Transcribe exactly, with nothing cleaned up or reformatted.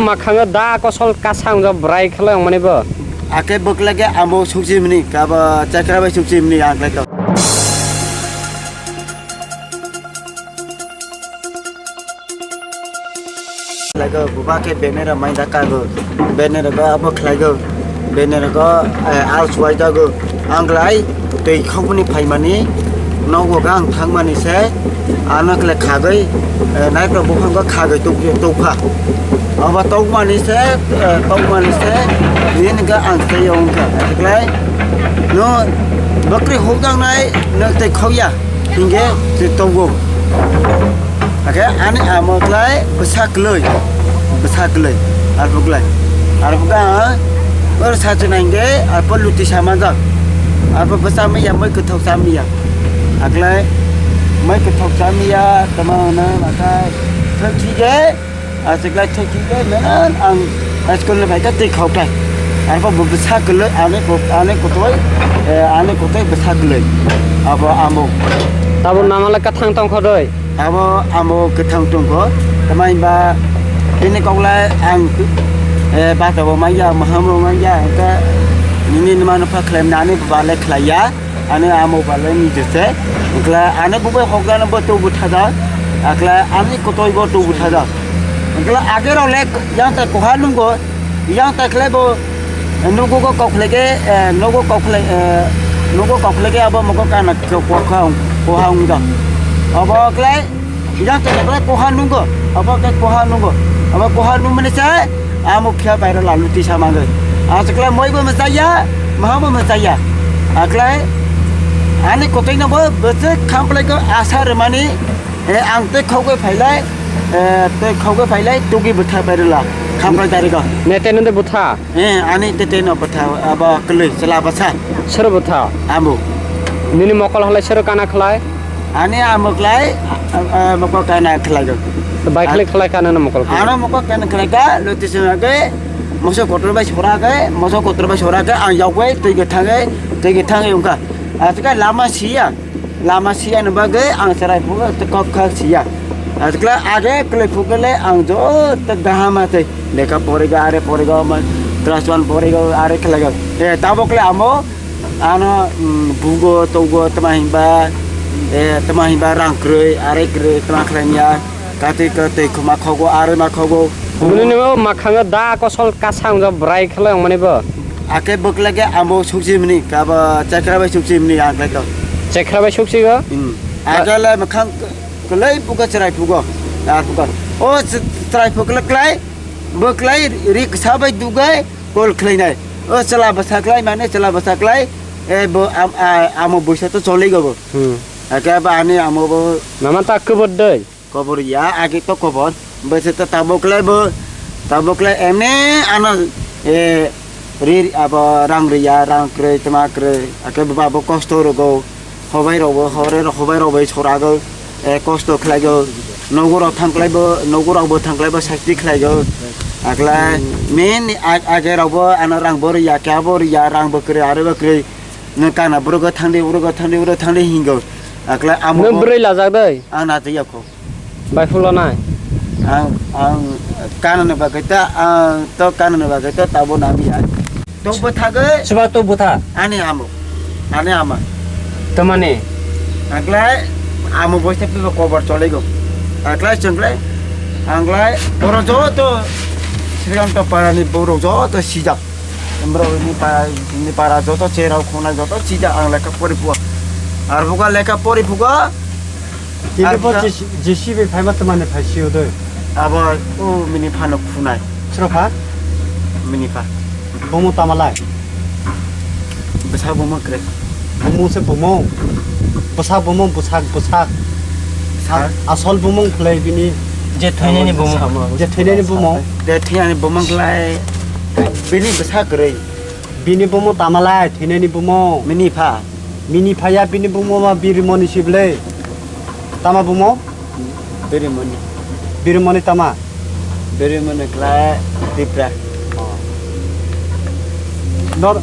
Makhango da kosol kasang jo bwrai khlai wngmani bo. Ake bwkla khe amo sukchi mini, kabo chakra bai sukchi mini ang khlai to. Khlaigo, buba khe banner mai da kago. Banner go abo khlaigo. Banner go, eh, al suwai jago. Ang khlai twi khokmani phaimani nogo gang thangmani se ano khlai khagwi, eh, naipra buphango khagwi tuk-, tukpha. Abo tokmani se, eh, tokmani se nini ga ang tei wngkha. Khlai no bakri hokjangnai no tei khokya. Hingke twi tongo. Hake ani amo klai bwsa kwlwi, bwsa kwlwi, arphuklai, arphukha ang oro sachi nangke arpho luti samajak, arpho bwsa miya moi kwthok cha miya, aklai moi kwthok cha miya tama hwnwi akai thwk thike. Achiklai thwk thike menan ang school ni phaikhe twi khokthai. Arpho bo bwsa kwlwi ani kok-, ani kotoi, eh, ani kotoi bwsa kwlwi. Abo amo. Tabuk namale kwthang tongkho doi? Abo amo kwthang tongkho. Tamai ba bini koklai ang, eh, bata bo manya, maham bo manya, hwnkhe nini nima nupha khlai mani ani balai khlaiya. Ani amo balai ni jese. Engkla ani bubai hokjano bo tubu thada. Akla ani kotoi bo tubu thada. Engkla age rok le yang ta koha nungo. Yang ta khle bo nugo ko kok khle ke, eh, nugo kok khle, eh, nugo kok khle ke abo moko kana ko koha, koha ungda. Abo khle Yang tei khe koha nungo, abo khe koha nungo, abo koha nung mani se, amo phiya bairo lalu tisa mangoi. Asukla moi bo machaya, maha bo machaya. Aklai, ani kotoi no bo bwswk khamplai ko asa rwmani, eh, ang tei khogoi phailai, eh, tei khogoi phailai, tugi bwtha bairwla, khamplai tarigo. Nete nunde bwtha? Eh, ani tete no bwtha, abo kwlwi chwla bwsa. Sero bwtha? Amo. Nini mokol halai sero kana khlai? Ani amo khlai, a, a, mokol kana khlai do. Bai khlai khlai kana no mokol khlai? Ano mokol kana khlai ka, loti sima ke, moso kotor bai sora ke, moso kotor bai sora ke, ang yau ke, twi ke thangai, twi ke thangai ungka. Asika lama siya. Lama siya ni bagwi ang chwrai phuru tei kok kha siya. Asikla age kwlai phukle ang joto gaham atwi lekha porigo, are porigo, ma class one porigo, are khlaigo. Eh, tabok le amo ano, mm, bugo togo tama hinba, eh, tama hinba rang kwrwi, are kwrwi tama khlaiya. Kati ka tei khuma khogo, are ma khogo. Bini nimo makhango da kosol kasang jo bwrai khlai wngmani bo. Ake bwkla khe amo sukchi mini, kabo chakra bai sukchi mini ang khlai to. Chakra bai sukchi go? Hmm. Ba- Ake le makhang k-, kwlai puka chwrai pugo. Ar puka. O ch-, chwrai puka le klai, bo klai ri ksa bai dugai kol khlainai. O chwla bwsa klai mane chwla bwsa klai, e bo am-, a-, amo buisa to choli go bo. Hmm. Ake ba ani amo bo. Mama ta kubur doi. Kobor ya, agi to kobor. Bese to tabok le bo, tabok le emne ano, eh, ri, abo rang riya, rang kwrwi, tma kwrwi. Ake bo abo kosto rogo, hobai rogo, hore ro-, hobai rogo, sorago, eh, kosto khlaigo. Nogo rok thang khlaibo, nogo rok bo thang khlaibo, sakti khlaigo. Akla men ag-, age rok bo ano rang bo riya, kya bo riya, rang bo kwrwi, aro bo kwrwi. Nang kana brogo thangdi, brogo thangdi, brogo thangdi hingo. Akla amo. Nang bo bwrwi lajak dai? Ang na tei yakho. Bai phulo nai. Ang, ang kanani bagwi ta, ang to kanani bagwi ta tabo nami ya. To bwtha gwi. Soba to bwtha. Ani amo. Ani ama. Tamani. Aklai amo boista pibo kobor choligo. Aklai chunglai. Anglai boro joto Srikanto parani borok joto sijak. Borok ni para, ni para joto cherao khonai joto sijak ang lekha pori phuo. Ar buka lekha pori phugo. Tini bo Arphuka J C, J C B phaima tamani phai sio doi. Abo o mini phano khunai. Sro pha? Mini pha. Bomo tamalai. Bwsak bumung kwrwi. Bumung se bumung. Bwsak bumung, bwsak, bwsak. Bwsak. Asol bumung khlai bini. Je thwinani bumung. Je thwinani bumung. Je thwinani bumung khlai bini bwsak kwrwi. Bini bumung tamalai, thwinani bumung. Mini pha. Mini phaya bini bumung ma Birimoni sible. Tama bumung? Birimoni. Birimoni tama? Birimoni khlai Tipra. Dor-